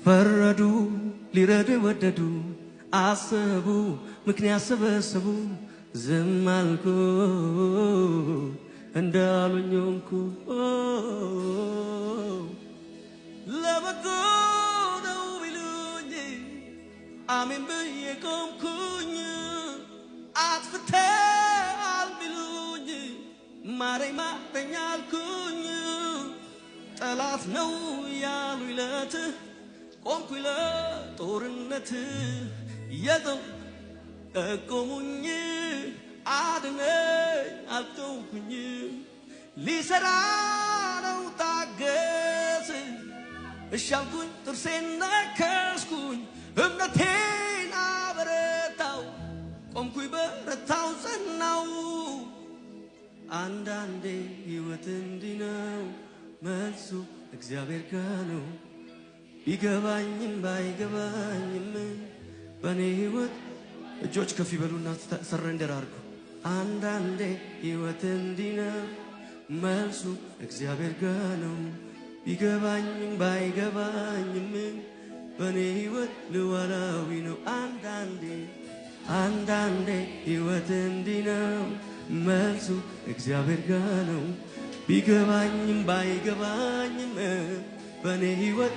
ፈረዱ፣ ሊረዱ ወደዱ፣ አሰቡ፣ ምክንያት ሰበሰቡ። ዝም አልኩ፣ እንዳሉኝ ሆንኩ። ለበጎ ነው ቢሉኝ አሜን ብዬ ቆምኩኝ። አጥፍተሃል ቢሉኝ ማረኝ ማረኝ አልኩኝ። ጠላት ነው ያሉ ይለት ቆምኩኝ ለጦርነት። የዘው ጠቆሙኝ፣ አድነኝ አልተውኩኝ። ሊሰራ ነው ታገስ እሺ አልኩኝ፣ ጥርሴን ነከስኩኝ፣ እምነቴን አበረታው፣ ቆምኩኝ፣ በረታው፣ ጸናው። አንዳንዴ ሕይወት እንዲህ ነው፣ መልሱ እግዚአብሔር ጋ ነው። ቢገባኝም ባይገባኝም በእኔ ሕይወት እጆች ከፍ ይበሉና ሰረንደር አድርጉ። አንዳንዴ ሕይወት እንዲህ ነው፣ መልሱ እግዚአብሔር ጋ ነው። ቢገባኝም ባይገባኝም በእኔ ሕይወት ሉዓላዊ ነው። አንዳንዴ ሕይወት እንዲህ ነው፣ መልሱ እግዚአብሔር ጋ ነው። ቢገባኝም ባይገባኝም በእኔ ሕይወት